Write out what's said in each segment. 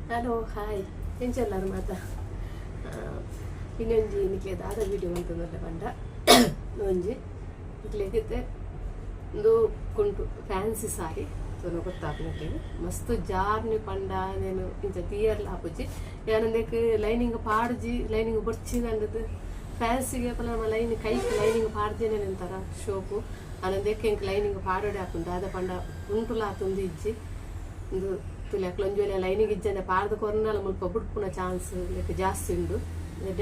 Hello hi ಎಂಚೆಲ್ಲಾರು ಮಾತ ಇನ್ನೊಂಜಿ ನಿಕ್ಲೆ ದಾದ ವೀಡಿಯೋ ಮಂತೊಂದುಲ್ಲೆ ಪಂಡ ಒಂಜಿ ನಿಕ್ಲೆಗ್ ಇತ್ತೆ ಉಂದು ಕುಂಟು ಫ್ಯಾನ್ಸಿ ಸಾರಿ ತೂನ ಗೊತ್ತಾಪುಂಡು ಮಸ್ತ್ ಜಾರ್ನಿ ಪಂಡ ನೇನು ಇಂಚ ತೂಯೆರ್ಲ ಆಪುಜಿ ಯಾನ್ ಉಂದೆಕ್ ಲೈನಿಂಗ್ ಪಾಡ್ಜಿ ಲೈನಿಂಗ್ ಬೊರ್ಚಿ ಪಂಡುದು ಫ್ಯಾನ್ಸಿಗ್ ಏಪಲ ನಮ ಲೈನ್ ಕೈಕ್ ಲೈನಿಂಗ್ ಪಾಡ್ದಿನೇ ಒಂಥರ ಶೋಕು. ಆಂಡ ಉಂದೆಕ್ ಎಂಕ್ ಲೈನಿಂಗ್ ಪಾಡೊಡೆ ಆಪುಂಡು ದಾದ ಪಂಡ ಉಂಟುಲ ಆತೊಂದು ಇಜ್ಜಿ. ಉಂದು ತೂಲೆ ಅಕ್ಲ್ ಒಂಜಿ ವೇಳೆ ಲೈನಿಂಗ್ ಇಜ್ಜಂದೆ ಪಾಡ್ದ್ ಕೊರ್ಂಡಲ ಮುಲ್ಪ ಬುಡ್ಪುನ ಚಾನ್ಸ್ ಉಂದೆಕ್ ಜಾಸ್ತಿ ಉಂಡು.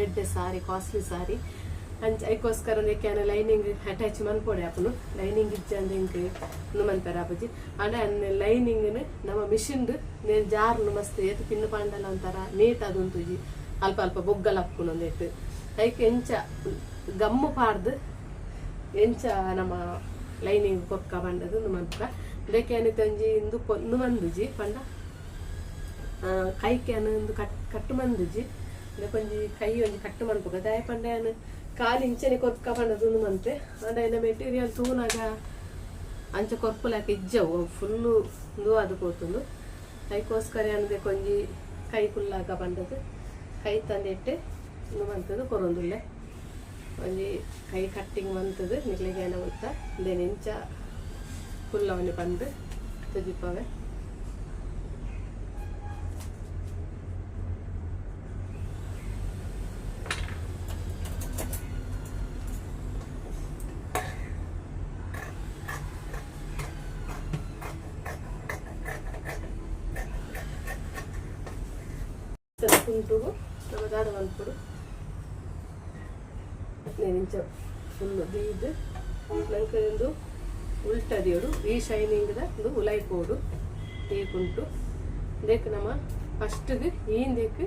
ಎಡ್ಡೆ ಸಾರಿ ಕಾಸ್ಟ್ಲಿ ಸಾರಿ ಅಂಚ ಐಕೋಸ್ಕರ ಉಂದೆಕ್ ಯಾನ್ ಲೈನಿಂಗ್ ಅಟ್ಯಾಚ್ ಮನ್ಪೊಡೆ ಆಪುಂಡು. ಲೈನಿಂಗ್ ಇಜ್ಜಂದೆ ಎಂಕ್ ಉಂದು ಮನ್ಪೆರೆ ಆಪುಜಿ. ಆಂಡ ಯಾನ್ ಲೈನಿಂಗ್ ನ್ ನಮ ಮಿಷಿನ್ ಡ್ ನೇನ್ ಜಾರುಂಡು ಮಸ್ತ್ ಏತ್ ಪಿನ್ ಪಾಂಡಲ ಒಂಥರ ನೀಟ್ ಆದ್ ಉಂತುಜಿ. ಅಲ್ಪ ಅಲ್ಪ ಬೊಗ್ಗಲ್ ಆಪುಂಡು ಉಂದೆಟ್. ಐಕ್ ಎಂಚ ಗಮ್ಮು ಪಾಡ್ದ್ ಎಂಚ ನಮ ಲೈನಿಂಗ್ ಕೊರ್ಕ ಪಂಡದ್ ಉಂದು ಮನ್ಪುಗ. ಉಂದೆಕ್ ಯಾನ್ ಇತ್ತೆ ಒಂಜಿ ಉಂದು ಉಂದು ಮಂದುಜಿ ಪಂಡ ಕೈಕ್ ಯಾನ್ ಉಂದು ಕಟ್ ಕಟ್ ಮಂದುಜಿ. ಉಂದೆಕೊಂಜಿ ಕೈ ಒಂಜಿ ಕಟ್ ಮನ್ಪುಗ. ದಾಯೆ ಪಂಡ ಯಾನ್ ಕಾಲಿ ಇಂಚನೆ ಕೊರ್ಕ ಪಂಡದ್ ಉಂದು ಮನ್ಪೆ. ಆಂಡ ಎನ್ನ ಮೆಟೀರಿಯಲ್ ತೂನಗ ಅಂಚ ಕೊರ್ಪುಲಕ ಇಜ್ಜವು ಫುಲ್ಲು ಉಂದು ಆದ್ ಪೋತುಂಡು. ಐಕೋಸ್ಕರ ಯಾನ್ ಉಂದೆಕೊಂಜಿ ಕೈ ಕುಲ್ಲಾಗ ಪಂಡದ್ ಕೈ ತಂದೆಟ್ ಉಂದು ಮಂತುದು ಕೊರೊಂದುಲ್ಲೆ. ಒಂಜಿ ಕೈ ಕಟ್ಟಿಂಗ್ ಮಂತುದು ನಿಕ್ಲೆಗ್ ಯಾನ ಮುತ್ತ ಉಂದೆನ್ ಎಂಚ ಕುಲ್ಲವನಿ ಪಂದ್ ತೊಜಿಪಾವೆ. ಕುಂಟುಗು ನಮ ದಾದ ಮನ್ಪೊಡು ನೇನ್ ಇಂಚ ಫುಲ್ಲು ದೀದ್ ನಂಕ್ ಉಂದು ಉಲ್ಟ ದೀವೊಡು ಈ ಶೈನಿಂಗ್ದ ಉಂದು ಉಲಾಯಿ ಪೋಡು ಈ ಕುಂಟು ಉಂದೆಕ್ ನಮ ಫಸ್ಟ್ಗ್ ಈ ಇಂದೆಕ್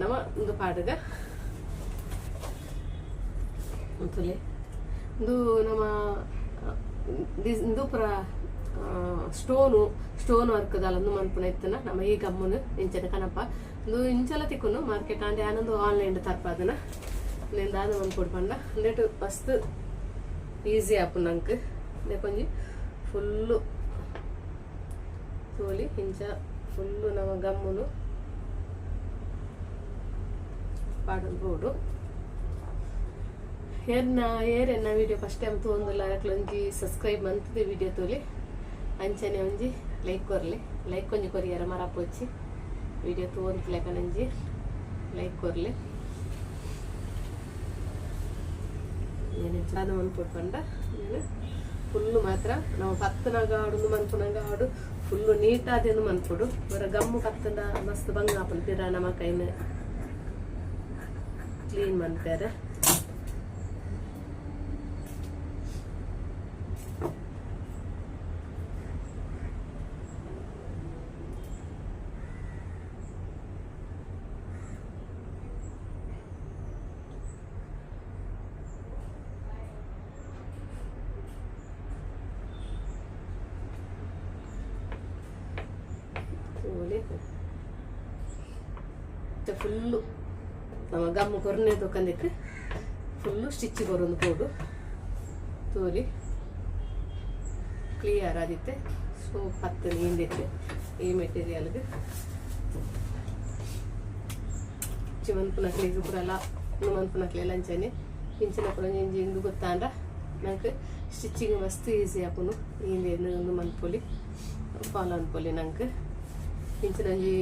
ನಮ ಉಂದು ಪಾಡುಗ ತೂಲೆ ಉಂದು ನಮ ಉಂದು ಪೂರ ಸ್ಟೋನು ಸ್ಟೋನ್ ವರ್ಕ್ ದಾಲ ಉಂದು ಮನ್ಪುನ ಇತ್ತುಂಡ ನಮ ಈ ಗಮ್ಮುನು ಇಂಚನೆ ಕನಪ. ಉಂದು ಇಂಚಲ ತಿಕ್ಕುಂಡು ಮಾರ್ಕೆಟ್ ಆಂಡ ಯಾನ್ ಉಂದು ಆನ್ಲೈನ್ ಡ್ ತರ್ಪಾದನ. ಉಂದೆನ್ ದಾದ ಮನ್ಪೊಡು ಪಂಡ ಉಂದೆಟ್ ಮಸ್ತ್ ಈಸಿ ಆಪುಂಡು ನಂಕ್. ಉಂದೆಕೊಂಜಿ ಫುಲ್ಲು ತೋಲಿ ಇಂಚ ಫುಲ್ಲು ನಮ ಗಮ್ಮುನು ಪಾಡೊಂದು ಬೋಡು. ಏರ್ನ ಏರ್ ಎನ್ನ ವಿಡಿಯೋ ಫಸ್ಟ್ ಟೈಮ್ ತೂವೊಂದುಲ್ಲ ಅಕ್ಲ್ ಒಂಜಿ ಸಬ್ಸ್ಕ್ರೈಬ್ ಮಂತುದು ವಿಡಿಯೋ ತೂಲೆ. ಅಂಚನೆ ಒಂಜಿ ಲೈಕ್ ಕೊರ್ಲೆ. ಲೈಕ್ ಒಂಜಿ ಕೊರಿಯರ ಮರಪೊಚ್ಚಿ. ವಿಡಿಯೋ ತೂವೊಂತಿಲೆಕನೆ ಒಂಜಿ ಲೈಕ್ ಕೊರ್ಲೆ. ದಾದ ಮನ್ಪೊಡು ಪಂಡ ಫುಲ್ಲು ಮಾತ್ರ ನಮ ಪತ್ತುನಗ ಆವಡ್ ಉಂದು ಮನ್ಪುನಗ ಆವಡ್ ಫುಲ್ಲು ನೀಟ್ ಆದ್ ಮನ್ಪೊಡು. ಒರ ಗಮ್ಮು ಪತ್ತುಂಡ ಮಸ್ತ್ ಬಂಗ ಆಪುಂಡು ಪಿರ ನಮಕ್ ಐನ್ ಕ್ಲೀನ್ ಮನ್ಪೆರೆ. ಫುಲ್ಲು ನಮ ಗಮ್ಮು ಕೊರ್ನೆ ತೂಕಂದಿಕ್ ಫುಲ್ಲು ಸ್ಟಿಚ್ ಕೊರೊಂದು ಪೋಡು ತೂಲಿ ಕ್ಲಿಯರ್ ಆದಿತ್ತೆ. ಸೊ ಪತ್ತ್ ನೀಂದಿತ್ತೆ ಈ ಮೆಟೀರಿಯಲ್ಗ್ ಮನ್ಪುನಕ್ಲೆಗ್ ಪೂರಲ ಉಂದು ಮನ್ಪುನಕ್ಲೆಲ ಅಂಚನೆ ಇಂಚಿನ ಪೂರ ಒಂಜಿ ಉಂದು ಗೊತ್ತಾಂಡ ನಂಕ್ ಸ್ಟಿಚಿಂಗ್ ಮಸ್ತ್ ಈಸಿ ಆಪುಂಡು. ಇಂದೆನ್ ಉಂದು ಮನ್ಪೊಲಿ ಫಾಲೋ ಮನ್ಪೊಲಿ ನಂಕ್ ಇಂಚಿನ ಒಂಜಿ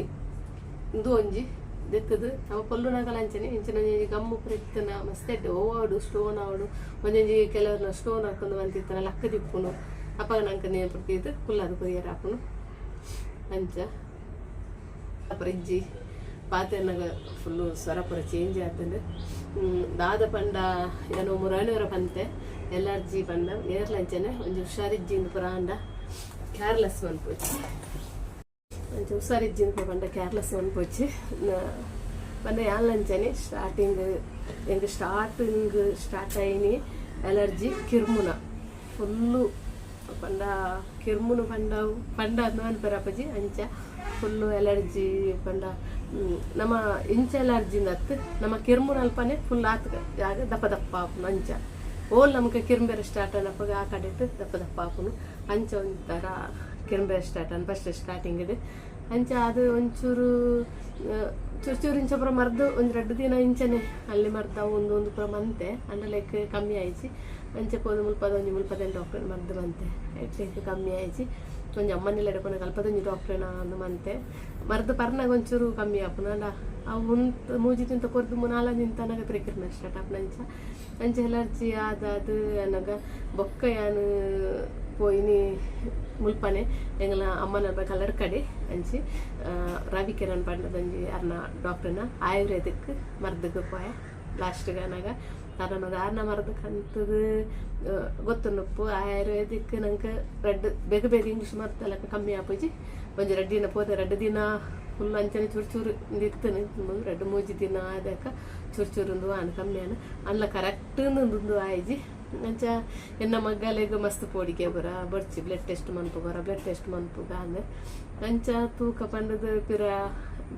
ಉಂದು ಒಂಜಿ ದೆತ್ತುದು ನಮ ಪೊಲ್ಲುನಗಲ ಅಂಚನೆ ಇಂಚಿನ ಒಂಜಿ ಗಮ್ಮು ಪೂರ ಇತ್ತುಂಡ ಮಸ್ತ್ ಎಡ್ಡೆ ಒವು ಆವಡ್ ಸ್ಟೋನ್ ಆವಡ್ ಒಂಜೊಂಜಿ ಕೆಲವೆರ್ನ ಸ್ಟೋನ್ ಹಾಕೊಂದು ಮಂತಿತ್ತುಂಡ ಲಕ್ಕ್ ದಿಪ್ಪುಂಡು. ಅಪಗ ನಂಕ್ ನೇನ್ ಪೂರ ಕುಲ್ಲದು ಕೊರಿಯರೆ ಆಪುಂಡು. ಅಂಚ ಇಜ್ಜಿ ಪಾತೆರ್ನಗ ಫುಲ್ಲು ಸ್ವರ ಪೂರ ಚೇಂಜ್ ಆತುಂಡು. ದಾದ ಪಂಡ ಯಾನ್ ಮುರಾನಿವರ ಪಂತೆ ಎಲರ್ಜಿ ಪಂಡ ಏರ್ಲ ಅಂಚನೆ ಒಂಜಿ ಹುಷಾರಿಜ್ಜಿ ಪೂರ ಆಂಡ ಕೇರ್ಲೆಸ್ ಮನ್ಪೊಚ್ಚಿ. ಅಂಚ ಹುಷಾರಿಜ್ಜಿ ಪೂರ ಪಂಡ ಕೇರ್ಲೆಸ್ ಮನ್ಪೊಚ್ಚಿ. ಪಂಡ ಯಾನ್ಲ ಅಂಚನೆ ಸ್ಟಾರ್ಟಿಂಗ್ ಎಂಕ್ ಸ್ಟಾರ್ಟಿಂಗ್ ಸ್ಟಾರ್ಟ್ ಆಯಿನಿ ಎಲರ್ಜಿ ಕಿರ್ಮುನ ಫುಲ್ಲು ಪಂಡ ಕಿರ್ಮುನು ಪಂಡ ಪಂಡ ಅಂದ್ ಮನ್ಪೆರೆ ಆಪುಜಿ ಅಂಚ ಫುಲ್ಲು ಎಲರ್ಜಿ ಪಂಡ ನಮ ಇಂಚ ಎಲರ್ಜಿ ಅತ್ತ್ ನಮ ಕಿರ್ಮುನ ಅಲ್ಪನೆ ಫುಲ್ ಆತ್ ಜಾಗ ದಪ್ಪ ದಪ್ಪ ಆಪುಂಡು ಅಂಚ ಓಲ್ ನಮಕ್ ಕಿರ್ಂಬೆರೆ ಸ್ಟಾರ್ಟ್ ಆನಪಗ ಆ ಕಡೆಟ್ ದಪ್ಪ ದಪ್ಪ ಆಪುಂಡು ಅಂಚ ಒಂಥರ ಕಿರ್ಂಬೆರೆ ಸ್ಟಾರ್ಟ್ ಆಂಡ್ ಫಸ್ಟ್ ಸ್ಟಾರ್ಟಿಂಗ್ ಡ್. ಅಂಚ ಅದು ಒಂಚೂರು ಚೂರು ಚೂರು ಇಂಚ ಪೂರ ಮರ್ದು ಒಂಜಿ ರಡ್ಡ್ ದಿನ ಇಂಚನೆ ಅಲ್ಲಿ ಮರ್ದ ಒಂದು ಒಂದು ಪೂರ ಮಂತೆ ಅಂಡ ಲೈಕ್ ಕಮ್ಮಿ ಆಯ್ಚಿ. ಅಂಚೆ ಪೋದು ಮುಲ್ಪದ ಒಂಜಿ ಮುಲ್ಪದ ಡಾಕ್ಟರ್ ಮರ್ದು ಮಂತೆ ಎಟ್ಲೇಕ್ ಕಮ್ಮಿ ಆಯ್ಚಿ. ಒಂಜಿ ಅಮ್ಮನೆಲ್ಲ ಎಡ್ಕೊನ ಕಲ್ಪದ ಒಂಜಿ ಡಾಕ್ಟ್ರೇನ ಅಂದು ಮಂತೆ ಮರ್ದು ಪರ್ನಾಗ ಒಂಚೂರು ಕಮ್ಮಿ ಆಪುನ ಅಂಡ ಅವು ಉಂತ್ ಮೂಜಿ ತಿಂತ ಕೊರ್ದು ನಾಲಂಜಿ ತನಕ ಪಿರಿಕಿರ್ನ ಸ್ಟಾರ್ಟ್ ಆಪುನ. ಅಂಚ ಅಂಚ ಎಲರ್ಜಿ ಆದಾದ್ ಅನಗ ಬೊಕ್ಕ ಯಾನ್ ಪೋಯಿನಿ ಮುಲ್ಪನೆ ಎಂಗಲ ಅಮ್ಮನ ಕಲರ್ ಕಡೆ ಅಂಚಿ ರವಿ ಕಿರಣ್ ಪಂಡದಂಜಿ ಅರ್ನ ಡಾಕ್ಟರ್ನ ಆಯುರ್ವೇದಿಕ್ ಮರ್ದಗ್ ಪೋಯೆ ಲಾಸ್ಟ್ಗೆ ಅನಗ ಅರ್ನ ಅರ್ನ ಮರ್ದು ಕಂತದು ಗೊತ್ತುಂಡುಪ್ಪು ಆಯುರ್ವೇದಿಕ್ ನಂಗೆ ರಡ್ಡ್ ಬೇಗ ಬೇಗ ಇಂಗ್ಲೀಷ್ ಮರ್ದೆಲ್ಲ ಕಮ್ಮಿ ಆಪುಜಿ. ಒಂಜಿ ರಡ್ಡ್ ದಿನ ಪೋತೆ ರಡ್ಡ್ ದಿನ ಫುಲ್ ಅಂಚನೆ ಚೂರು ಚೂರು ಇತ್ತುನು ರಡ್ಡ್ ಮೂಜಿ ದಿನ ಆದಕ ಚೂರು ಚೂರು ಉಂದು ಆಂಡ್ ಕಮ್ಮಿ ಆಂಡ್ ಅಲ್ಲ ಕರೆಕ್ಟ್ ಉಂದು ಆಯ್ಜಿ. ಅಂಚ ಎನ್ನ ಮಗ್ಗಲೆಗ್ ಮಸ್ತ್ ಪೋಡಿಗೆ ಪೂರ ಬೊರ್ಚಿ ಬ್ಲಡ್ ಟೆಸ್ಟ್ ಮನ್ಪುಗ ಬ್ಲಡ್ ಟೆಸ್ಟ್ ಮನ್ಪುಗ ಅಂದ್ ಅಂಚ ತೂಕ ಪಂಡದು ಪಿರ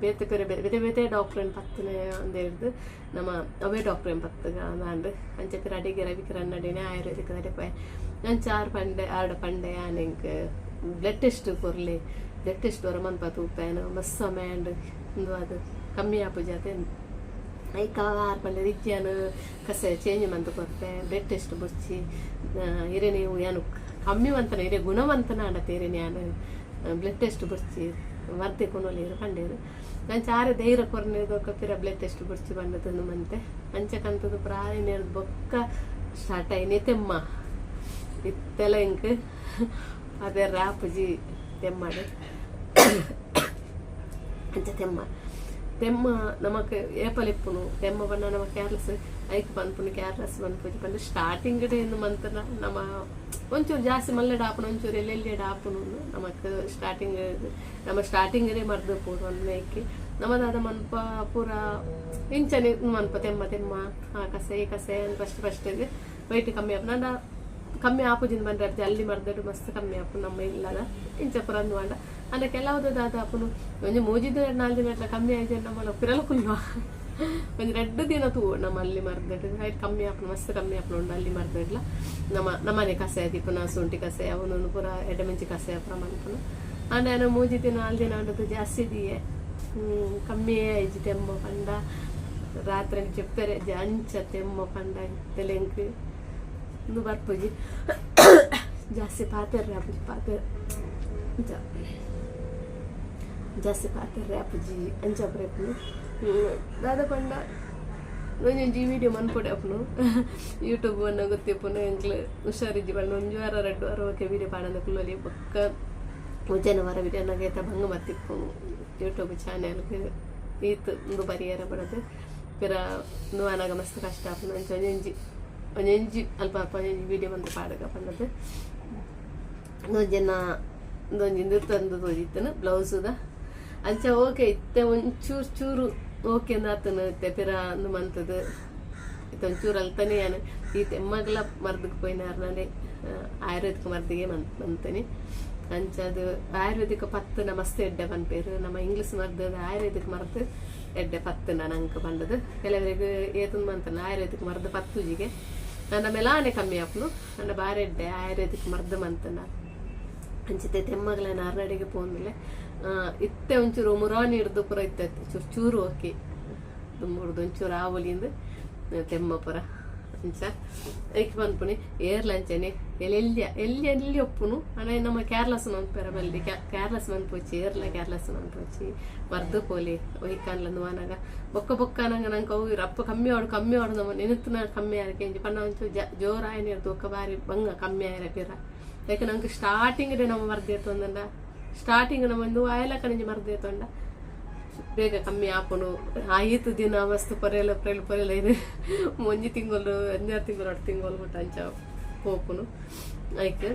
ಬೇತೆ ಪಿರ ಬೇತೆ ಬೇತೆ ಡಾಕ್ಟ್ರನ್ ಪತ್ತನೆ ಅಂದೇರ್ದು ನಮ್ಮ ಅವೇ ಡಾಕ್ಟ್ರನ್ ಪತ್ತುಗ ಅಂದ್ ಅಂಚ ಪಿರ ಅಡಿಗೆ ರವಿ ಕಿರಣ್ ಅಡಿನೇ ಆಯುರ್ವೇದಿಕ್ ಅಡೆ ಪೋಯೆ. ಅಂಚ ಆರ್ ಪಂಡೆ ಆರ್ಡ ಪಂಡೆ ಆನ್ ಎಂಕ್ ಬ್ಲಡ್ ಟೆಸ್ಟ್ ಕೊರ್ಲೆ ಬ್ಲಡ್ ಟೆಸ್ಟ್ ವರ ಮನ್ಪ ತೂಪೇನು ಮಸ್ತ್ ಸಮಯ ಆಂಡ್ ಉಂದು ಅದು ಕಮ್ಮಿ ಆಪುಜಿ ಐಕ ಆರ್ ಪಂಡೆ ಇಜ್ಜಾನ್ ಕಸೆ ಚೇಂಜ್ ಮಂತ್ ಕೊರ್ಪೆ ಬ್ಲಡ್ ಟೆಸ್ಟ್ ಬೊರ್ಚಿ ಇರೆ ನೀವು ಯಾನು ಕಮ್ಮಿ ಮಂತನ ಇರೆ ಗುಣವಂತನ ಆಂಡತೆ ಇರೆನ್ ಯಾನ್ ಬ್ಲಡ್ ಟೆಸ್ಟ್ ಬೊರ್ಚಿ ಮರ್ದೆ ಕೊನೊಲಿ ಪಂಡೇರು. ಅಂಚ ಆರೆ ಧೈರ್ಯ ಕೊರ್ನೆ ಪಿರ ಬ್ಲಡ್ ಟೆಸ್ಟ್ ಬೊರ್ಚಿ ಪಂಡತಂದು ಮಂತೆ ಅಂಚ ಕಂತದು ಪ್ರಾಯ ಬೊಕ್ಕ ಸ್ಟಾರ್ಟ್ ಆಯಿನಿ ತೆಮ್ಮ ಇತ್ತೆಲ ಇಂಕ್ ಅದೇ ರಾಪುಜಿ ತೆಮ್ಮಡು. ಅಂಚ ತೆಮ್ಮ ತೆಮ್ಮ ನಮಕ್ ಏಪಲಿಪ್ಪುನು ತೆಮ್ಮ ಪಂಡ ನಮ ಕೇರ್ಲೆಸ್ ಐಕ್ ಪನ್ಪುನು ಕೇರ್ಲೆಸ್ ಪನ್ಪುಜಿ ಪಂಡ ಸ್ಟಾರ್ಟಿಂಗ್ ಇಂದು ಮಂತನ ನಮ ಒಂಚೂರು ಜಾಸ್ತಿ ಮಲ್ಲೆಡ್ ಆಪುನು ಒಂಚೂರು ಎಲ್ಲೆಲ್ಲೆಡ್ ಆಪುನು ನಮಕ್ ಸ್ಟಾರ್ಟಿಂಗ್ ನಮ್ಮ ಸ್ಟಾರ್ಟಿಂಗ್ ಮರ್ದು ಪೋಡು ಐಕೆ ನಮ ದಾದ ಮನ್ಪ ಪೂರ ಇಂಚನೆ ಮನ್ಪ ತೆಮ್ಮ ತೆಮ್ಮ ಆ ಕಸೆ ಕಸೆ ಫಸ್ಟ್ ಫಸ್ಟ್ ವೈಟ್ ಕಮ್ಮಿ ಆಪುನ ಕಮ್ಮಿ ಆಪುಜಿಂದ ಬಂದ್ರೆ ಅಲ್ಲಿ ಮರ್ದಡು ಮಸ್ತ್ ಕಮ್ಮಿ ಆಪುನು ನಮ್ಮ ಇಲ್ಲದ ಇಂಚ ಪೂರ ಅಂದು ಅಂಡ ಅಂಡ ಕೆಲವು ದಾದ ಆಪುನು ಒಂಜಿ ಮೂಜಿ ದಿನ ನಾಲ್ ದಿನ ಅಟ್ಲ ಕಮ್ಮಿ ಆಯ್ತು ನಮ್ಮಲ್ಲ ಪಿರಲ ಕುಲ್ವ ಒಂಜಿ ರಡ್ಡ್ ದಿನ ತೂ ನಮ್ಮ ಅಲ್ಲಿ ಮರ್ದಡು ಐಟ್ ಕಮ್ಮಿ ಆಪುನು ಮಸ್ತ್ ಕಮ್ಮಿ ಆಪುನು ಉಂಡು ಅಲ್ಲಿ ಮರ್ದಡ್ಲ ನಮ್ಮ ನಮ್ಮನೆ ಕಸೆ ದೀಪುನ ಶುಂಠಿ ಕಸೆ ಅವನು ಪೂರ ಎಡ್ಡೆಮುಂಚಿ ಕಸೆ ಪೂರ ಮನ್ಪುನು. ಅಂಡ ಏನ ಮೂಜಿ ದಿನ ನಾಲ್ ದಿನ ಅಂಡದು ಜಾಸ್ತಿ ದಿಯೆ ಕಮ್ಮಿ ಆಯ್ಜಿ ತೆಮ್ಮ ಪಂಡ ರಾತ್ರಿ ಚೆಪ್ಪೆರೆ ಅಂಚ ತೆಮ್ಮ ಪಂಡ ತೆಲೆಂಕ್ ಇಂದು ಬರ್ಪುಜಿ ಜಾಸ್ತಿ ಪಾತೆರ್ರೆ ಆಪುಜಿ ಪಾತೆರ್ ಜಾಸ್ತಿ ಪಾತೆರ್ರೆ ಆಪುಜಿ ಅಂಚ ಪ್ರಯತ್ನ ದಾದ ಪಂಡ ಒಂಜೊಂಜಿ ವಿಡಿಯೋ ಮನ್ಪೊಡೆ ಆಪುನು ಯೂಟ್ಯೂಬ್ ಬಣ್ಣ ಗೊತ್ತಿಪ್ಪುನು ಎಂಕ್ಲು ಹುಷಾರಿಜ್ಜಿ ಪಂಡ ಒಂಜಿ ವಾರ ರಡ್ಡ್ ವಾರ ಓಕೆ ವಿಡಿಯೋ ಪಾಡಂದ ಕುಲ್ಲೊಲಿ ಬೊಕ್ಕ ಒಂಜೆನ ವಾರ ವಿಡಿಯೋ ನಗೇತ ಬಂಗ ಮತ್ತಿಪ್ಪು ಯೂಟ್ಯೂಬ್ ಚಾನೆಲ್ಗ್ ಈತ್ ಉಂದು ಬರಿಯರ ಬಡದು ಪಿರ ಉಂದು ಆನಗ ಮಸ್ತ್ ಕಷ್ಟ ಆಪುಂಡು. ಅಂಚ ಒಂಜೊಂಜಿ ಒಂಜೊಂಜಿ ಅಲ್ಪ ಅಲ್ಪ ಒಂಜೊಂಜಿ ವಿಡಿಯೋ ಮಂತ್ ಪಾಡುಗ ಪಂಡದು ಒಂಜೆನ ಒಂಜಿ ತಂದು ತೋಜಿತ್ತನು ಬ್ಲೌಸುದ ಅಂಚ ಓಕೆ ಇತ್ತೆ ಒಂಚೂರು ಚೂರು ಓಕೆ ಅಂದಾತನು ಇತ್ತೆ ಪಿರ ಅಂದು ಮಂತದು ಇತ್ತೆ ಒಂಚೂರು ಅಲ್ತಾನೆ ಯಾನ್ ಈ ತೆಮ್ಮಗ್ಲ ಮರ್ದಕ್ಕೆ ಪೋಯಿನಾರ್ನಾನೆ ಆಯುರ್ವೇದಿಕ್ ಮರ್ದಿಗೆ ಮಂತನಿ. ಅಂಚ ಅದು ಆಯುರ್ವೇದಿಕ್ ಪತ್ತುನ ಮಸ್ತ್ ಎಡ್ಡೆ ಪನ್ಪೇರು ನಮ್ಮ ಇಂಗ್ಲೀಷ್ ಮರ್ದು ಆಯುರ್ವೇದಿಕ್ ಮರ್ದು ಎಡ್ಡೆ ಪತ್ತುನ ನಂಕ್ ಪಂಡದು ಕೆಲವರಿಗೆ ಏತುಂದು ಮಂತನ ಆಯುರ್ವೇದಿಕ್ ಮರ್ದು ಪತ್ತುಜಿಗೆ ನನ್ನ ಮೆಲಾನೆ ಕಮ್ಮಿ ಆಪುನು ನನ್ನ ಬಾರಿ ಎಡ್ಡೆ ಆಯುರ್ವೇದಿಕ್ ಮರ್ದು ಮಂತನ. ಅಂಚಿತ್ತೆ ತೆಮ್ಮಗಲ ಅರ್ನಡೆಗೆ ಪೋಂದಿಲ್ಲ ಇತ್ತೆ ಒಂಚೂರು ಮುರಾನಿ ಹಿಡ್ದು ಪೂರ ಇತ್ತೆ ಚೂರು ಚೂರು ಓಕೆ ದುಮ್ಮುರ್ದು ಒಂಚೂರು ಆವೊಲಿಂದು ತೆಮ್ಮ ಪೂರ ಅಂಚ ಐಕ್ ಪನ್ಪುನಿ ಏರ್ಲ ಅಂಚನೆ ಎಲ್ಲಿ ಎಲ್ಲಿ ಎಲ್ಲಿ ಒಪ್ಪುನು ಅಣ್ಣ ನಮ್ಮ ಕೇರ್ಲೆಸ್ ಮನ್ಪೆರ ಬಲ್ಲಿ ಕೇರ್ಲೆಸ್ ಮನ್ಪೊಚ್ಚಿ ಏರ್ಲ ಕೇರ್ಲೆಸ್ ಮನ್ಪೊಚ್ಚಿ ಮರ್ದು ಪೋಲಿ ಒಯ್ಕಾನ್ಲ ನುವಾನಾಗ ಬೊಕ್ಕ ಬೊಕ್ಕ ನಂಗೆ ನಂಗೆ ಅವು ರಪ್ಪ ಕಮ್ಮಿ ಆಡು ಕಮ್ಮಿ ಆಡು ನಮ್ಮ ನೆನತ್ನ ಕಮ್ಮಿ ಆರಕ್ಕೆ ಇಂಚ ಪಂಡ ಒಂಚೂರು ಜೋರು ಆಯ್ನ ಬೊಕ್ಕ ಬಾರಿ ಬಂಗ ಕಮ್ಮಿ ಆಯ್ರ ಪಿರ ಯಾಕೆ ನಂಗೆ ಸ್ಟಾರ್ಟಿಂಗ್ ನಮ್ಮ ಮರ್ದು ಎತ್ತೊಂದಂಡ ಸ್ಟಾರ್ಟಿಂಗ್ ನಮ್ಮ ಒಂದು ಆಯಲ ಕಣಂಜಿ ಮರ್ದು ಎತ್ತೊಂಡ ಬೇಗ ಕಮ್ಮಿ ಆಪುನು ಆಯಿತು ದಿನ ಮಸ್ತ್ ಪೊರೆಲ ಪೊರೆಲ ಪೊರೆಲ ಇದು ಒಂಜಿ ತಿಂಗಳು ಒಂಜಾರು ತಿಂಗಳು ಎರಡು ತಿಂಗಳು ಮುಟ್ಟ ಅಂಚ ಪೋಪುನು ಐಕ್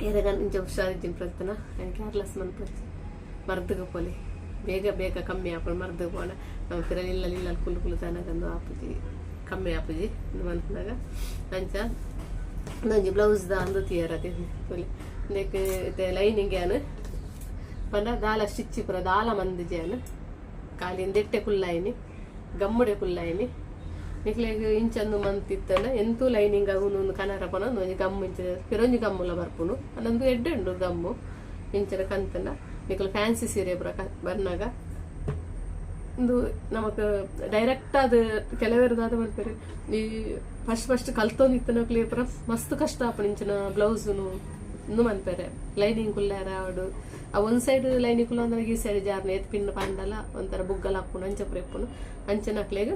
ಏರೆಗ ಇಂಚ ಹುಷಾರಿಜ್ಜಿನ ಪ್ರಯತ್ನ ಕೇರ್ಲೆಸ್ ಮನ್ಪೊಚ್ಚಿ ಮರ್ದುಗ ಪೋಲಿ ಬೇಗ ಬೇಗ ಕಮ್ಮಿ ಆಪುನು ಮರ್ದುಗ ಪೋಂಡ ನಮ್ಮ ಪಿರ ಇಲ್ಲ ಇಲ್ಲ ಕುಲ್ಲು ಕುಲ್ಲು ತನಕಂದು ಆಪುಜಿ ಕಮ್ಮಿ ಆಪುಜಿ ಮನ್ಪುನಾಗ ಅಂಚ ಒಂಜಿ ಬ್ಲೌಸ್ ದ ಅಂದು ತಿಯರ ಪೋಲಿ ಇಂದೆಕ್ ಇತ್ತೆ ಲೈನಿಂಗ್ ಯಾನ್ ಪಂಡ ದಾಲ ಸ್ಟಿಚ್ ಪೂರ ದಾಲ ಮಂದಿಜಾನ್ ಖಾಲಿ ಇಂದೆಟ್ಟೆ ಕುಲ್ಲಾಯಿನಿ ಗಮ್ಮುಡೆ ಕುಲ್ಲಾಯಿನಿ ನಿಕ್ಲೆಗ್ ಇಂಚಂದು ಮಂತಿತ್ತನ ಎಂತೂ ಲೈನಿಂಗ್ ಅವು ಕನರ ಪನ ಒಂಜಿ ಗಮ್ಮು ಇಂಚ ಪಿರೊಂಜಿ ಗಮ್ಮುಲ ಬರ್ಪುನು ಅಂದು ಎಡ್ಡೆ ಉಂಡು ಗಮ್ಮು ಇಂಚನ ಕಂತನ ನಿಕುಲು ಫ್ಯಾನ್ಸಿ ಸೀರೆ ಪೂರ ಬರ್ನಾಗ ಇಂದು ನಮಕ್ ಡೈರೆಕ್ಟ್ ಆದ್ ಕೆಲವೆರ್ ದಾದ ಮನ್ಪೆರ್, ಈ ಫಸ್ಟ್ ಫಸ್ಟ್ ಕಲ್ತೊಂದು ಇತ್ತಿನಕ್ಲೆ ಪೂರ ಮಸ್ತ್ ಕಷ್ಟ ಆಪುಂಡು ಇಂಚಿನ ಬ್ಲೌಸ್ನು ಇಂದು ಮನ್ಪೆರೆ. ಲೈನಿಂಗ್ ಕುಲ್ಲೆರೆ ಆವಡ್, ಆ ಒಂದ್ ಸೈಡ್ ಲೈನಿಂಗ್ ಕುಲ್ಲೊಂದು ಈ ಸೈಡ್ ಜಾರ್ನೆ ಏತ್ ಪಿನ್ ಪಾಂಡಲ ಒಂಥರ ಬುಗ್ಗಲ್ ಆಪುಂಡು, ಅಂಚ ಪೂರ ಇಪ್ಪುಂಡು. ಅಂಚಿನಕ್ಲೆಗ್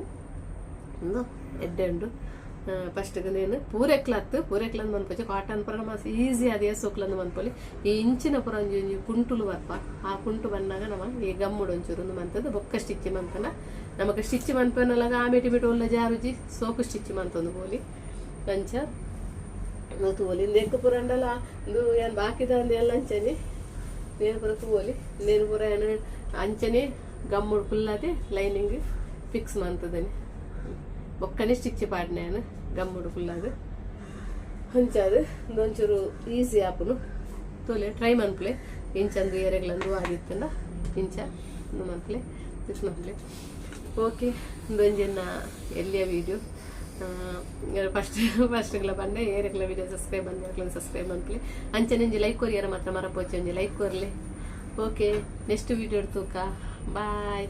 ಉಂದು ಎಡ್ಡೆ ಉಂಡು. ಫಸ್ಟ್ ನೇನು ಪೂರೆಕ್ಲತ್ ಪೂರೆಕ್ಲಂದ್ ಮನ್ಪೊಚಿ. ಕಾಟನ್ ಪೂರ ಮಸ್ತ್ ಈಸಿ ಆದ್ ಸೋಕ್ಲಂದು ಮನ್ಪೊಲಿ. ಈ ಇಂಚಿನ ಪೂರ ಒಂಜಿ ಒಂಜಿ ಕುಂಟುಲು ಬರ್ಪ. ಆ ಕುಂಟು ಬಂದಾಗ ನಮ ಈ ಗಮ್ಮುಡು ಒಂಚೂರು ಉಂದು ಮಂತದ್ದು ಬೊಕ್ಕ ಸ್ಟಿಚ್ ಮಂತನ ನಮಕ್ ಸ್ಟಿಚ್ ಮನ್ಪನಲಾಗ ಆ ಮಿಟಿ ಮಿಟಿ ಒಲ್ಲ ಜಾರುಜಿ, ಸೋಕು ಸ್ಟಿಚ್ ಮಂತೊಂದು ಪೋಲಿ. ಅಂಚ ತೂವೊಲಿ. ಇಂದು ಎಂಕ್ ಪೂರ ಅಂಡಲ ಇಂದು ಏನ್ ಬಾಕಿದ ಎಲ್ಲ ಅಂಚನೆ ನೇನು ಪೂರ ತೂವೊಲಿ. ನೇನು ಪೂರ ಏನು ಅಂಚನೆ ಗಮ್ಮುಡು ಫುಲ್ಲಾದೆ ಲೈನಿಂಗ್ ಫಿಕ್ಸ್ ಮಂತದನಿ, ಬೊಕ್ಕನೆ ಸ್ಟಿಚ್ ಪಾಡ್ನೆ ಯಾನ್ ಗಮ್ಮುಡು ಫುಲ್ಲಾದ್. ಅಂಚಾದ್ ಇಂದೊಂಚೂರು ಈಸಿ ಆಪುಂಡು. ತೋಲೆ, ಟ್ರೈ ಮನ್ಪುಲೆ. ಇಂಚಂದು ಏರೆಗ್ಲಂದು ಆದಿತ್ತಂಡ ಇಂಚ ಉಂದು ಮನ್ಪುಲೆ, ಫಿಕ್ಸ್ ಮನ್ಪುಲೆ. ಓಕೆ, ಇಂದೊಂಜಿ ಎಲ್ಲಿಯ ವಿಡಿಯೋ. ಫಸ್ಟ್ ಫಸ್ಟ್ಗಳ ಬಂದೆ ಏರೆಗ್ಲ ವಿಡಿಯೋ ಸಬ್ಸ್ಕ್ರೈಬ್ ಬಂದೆ ಸಬ್ಸ್ಕ್ರೈಬ್ ಮನ್ಪುಲೆ. ಅಂಚನೆ ಒಂಜಿ ಲೈಕ್ ಕೊರಿಯರ ಮಾತ್ರ ಮರಪೋಚಿ, ಒಂಜಿ ಲೈಕ್ ಕೊರ್ಲೆ. ಓಕೆ, ನೆಕ್ಸ್ಟ್ ವಿಡಿಯೋ ತೂಕ. ಬಾಯ್.